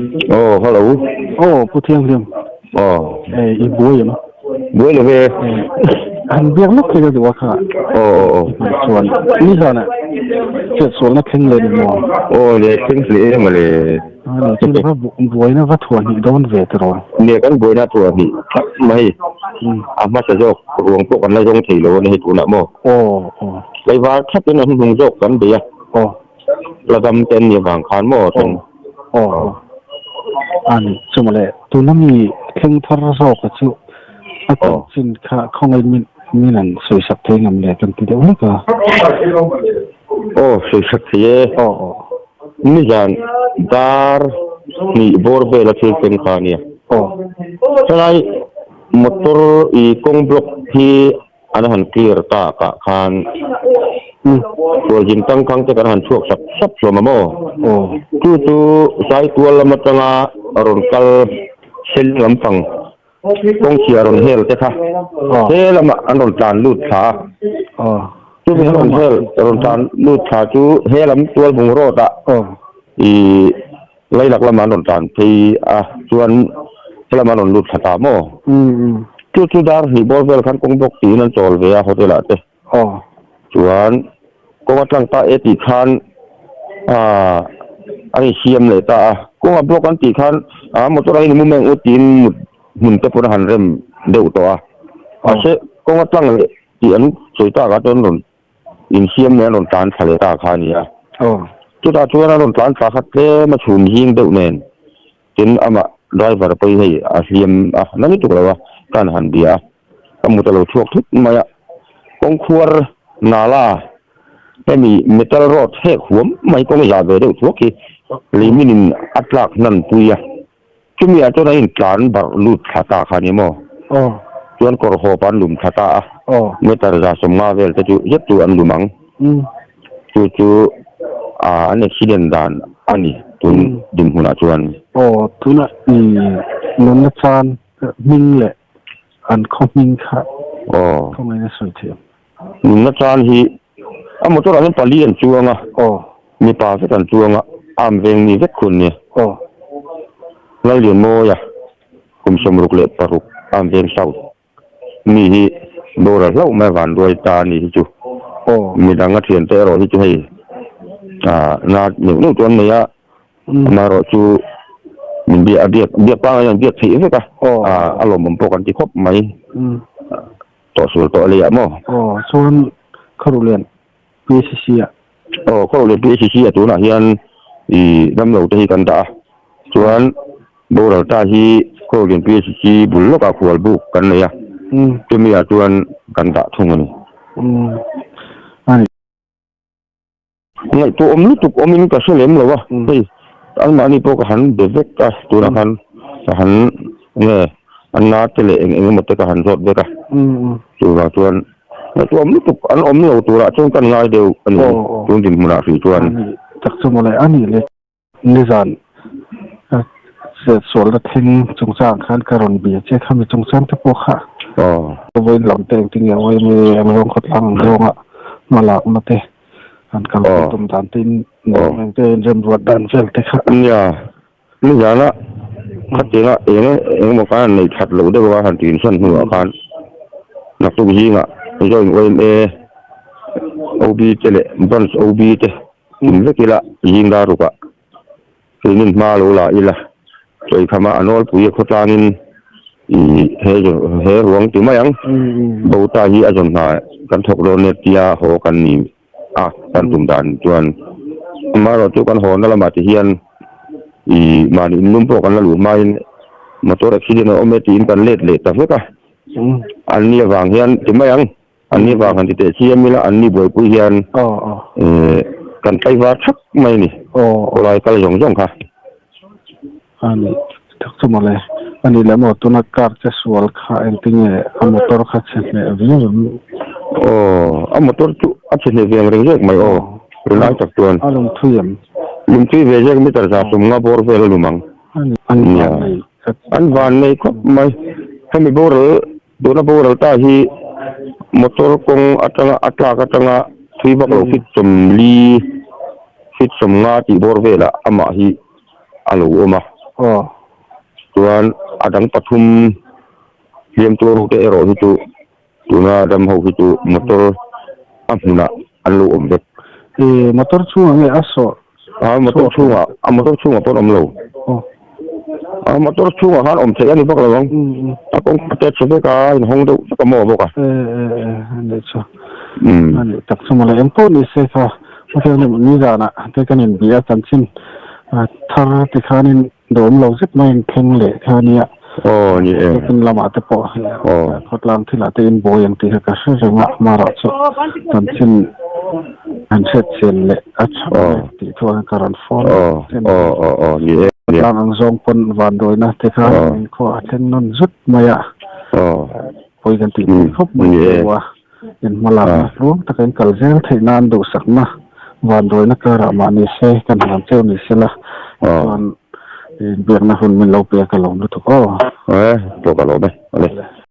Aw, hello. Aw, Pu Thianghlim. Aw. Eh, i buai em? Buai lo ve. Han biak lawk thei ka duh a kha. Aw, aw, aw. Chuan, nizanah chetsualna thleng leh ni maw? Aw le, thleng hle em le. Ani chu va buaina va thuah hnih dawn ve tiraw? Nia, kan buaina thuah hnih thlap mai. A hmasa zawk ruang pawh kan la zawng thei lo a ni hei tunah maw? Aw, aw. Tlaivar thlapin a hnuhnung zawk kan bei a. Aw. La dam te an nih avang khan maw chuan. Aw, aw. Ani chu mawle, tuna mi thleng thar zawka chu a chanchin kha khawngaih min min an sawisak thei ngam le kan ti deuh hlek a. Aw, sawisak thei e. Aw, aw. Nizan dar hnih bawr vela thil thleng kha ania. Aw. Helai motor i kawng block hi An han clear tak ah khan Tualzin tangkhang te kan han chhuak sap sap hlawm a maw? Chu chu Saitual lam atanga rawn kal Seling lampang kawngchhia rawn hel te kha he lamah an rawn tlan lut thla a. Chumi an rawn hel rawn tlan lut thla chu he lam Tualbung road ah ih Lailak lamah an rawn tlan phei a, chuan helamah an rawn lut thla ta maw? Chu chu dar hnih bawr vel khan kawng bawk tiin an chawl ve a hotel ah te. Chuan kawng a tlang ta e tih khan aah an insiam leh ta a, kawng a block an tih khan aah motor ah hian i mu mai ang u tiin mut hmun te pawn a han rem deuh tawh a, mahse kawng a tlang leh tih an sawi tak ah chuan rawn Insiam nen a rawn tlan thla leh ta kha a ni a. Chutah chuan a rawn tlan thla kha tlem a chhum zing deuh nen tin amah driver pawhin hei a hliam a na lutuk lo a, ka han bia a, ka mut a lo chhuak thut mai a. Kawngkhuar nala hemi metal rod hek huam mai kawng za ve deuh thuak hi leiminin a tlak hnan pui a. Chumi ah chuan a intlan barh lut thla ta kha a ni maw? Chuan kawr hawp an lum thla ta a, meter 150 vel te chu zet chu an lum ang. Chu chu an accident dan a ni tun dinhmunah chuan. Aw, tunah i nunna chan hming leh an khaw hming kha khawngaih na sawi theih ang. Nunna chan hi a motor ah hian pali an chuang a, mipa vek an chuang a, arm veng mi vek khun ni. Lallianmawia kum 66 arm veng south mi hi boral hlauh mai a vanduai ta a ni hi chu. Midang a thiante erawh hi chu hei na neuh neuh chu an nei a, amaherawh chu min biak a biak biak pangngai hian biak theih vek a, a lawmawm pawh kan ti khawp mai. Tawh sual tawh alei ah maw? Aw, chuan Kharuhlian PCC ah. Aw, Kharuhlian PCC ah tunah hian i damlo te hi kan dah a, chuan boral ta hi Kharuhlian PCC bul lawkah khual buk kan nei a, chumi ah chuan kan dah thung a ni. Umm, a ni. Ngaihtuah awm lutuk awmin ka hre lem lo a, hei anmahni pawh ka han be vek a, tunah khan ka han nge an na te leh eng eng emaw te ka han zawt vek a, chuvang chuan ngaihtuah awm lutuk an awm lo turah chuan ka ngai deuh a ni tun dinhmunah hrih chuan. Tak chu mawle a nih le. Nizan sualna thleng chungchang khan ka rawn bia che kha mi chungchang te pawh kha vawiin lam te engtin nge awm em ang zawng khawtlang ang zawnga hmalakna te han kal pui tum dan te in eng te in remruat dan vel te kha. Nia, nizana khatianga eng engemaw khan an nei that loh deuh a han tinsan hnuah khan naktuk zingah join yma OB te leh branch OB te Tum vek ila, zing dar rukah keinin hma lo la ila, chawikhama a nawlpui a khawtlangin i he he ruang ti mai ang, Bota hi a zawn hna kan thawk dawn nia tia haw kan ni a, kan tum dan chuan amaherawh chu kan hawna lamah ti hian i mahni inlum pawh kan la luh hmain motor accident a awm e tiin kan let leh ta vek a, an ni avang hian ti mai ang. An ni vang han ti teh chiam ila, an ni buaipui hian kan tlaivar thap mai a ni, khawlai kal zawng zawng kha. A ni tak chu mawle, a ni leh maw tuna car che sual kha engtinge a motor kha chhe hneh viau em? Aw, a motor chu a chhe hneh ve ang reng zek mai aw, rilai tak chuan. A lum thui em? Lum thui ve zek meter 150 bawr vel a lum ang. An van nei. An van nei khawp mai, hemi boral Tuna boral ta hi motor kawng atanga a tlak atanga thui vak lo feet 40 feet 50 tih bawr velah amah hi a lo awm a. Chuan a dang pathum hliam tuar ho te erawh hi chu tuna dam ho hi chu motor a hmunah an lo awm vek. Ih motor chhungah nge a sawh? A motor chhungah a motor chhungah pawn awm lo. A motor chhungah khan awm theih a ni vak lo ang. A kawngka te chhe vek a inhawng deuh vek a maw bawk a. E e e a nih chu. A nih tak chu mawle engpawh ni se kha hetiang nizanah te kan inbia chanchin thar tikhanin Dawm lo zet maiin thleng leh kha ania. Aw ni e. Biakin lamah te pawh khawtlang thilah te in buai ang tih kha ka hre reng a, amaherawh chu chanchin han hriat chian leh a tha mai tih thu ang ka rawn phone a. Aw aw aw ni e. Khawtlang ang zawng pawn vanduaina te kha min khaw a thleng nawn zut mai a. Pawi kan tih theih khawp mai chu a. In hmalakna tluang taka in kal zel theih nan duhsakna vanduaina karah mahni se kan hlan cheu ni sela chuan inbiakna hun min lo pek a lawm lutuk aw. Aw e, pawh ka lawm e. Awle.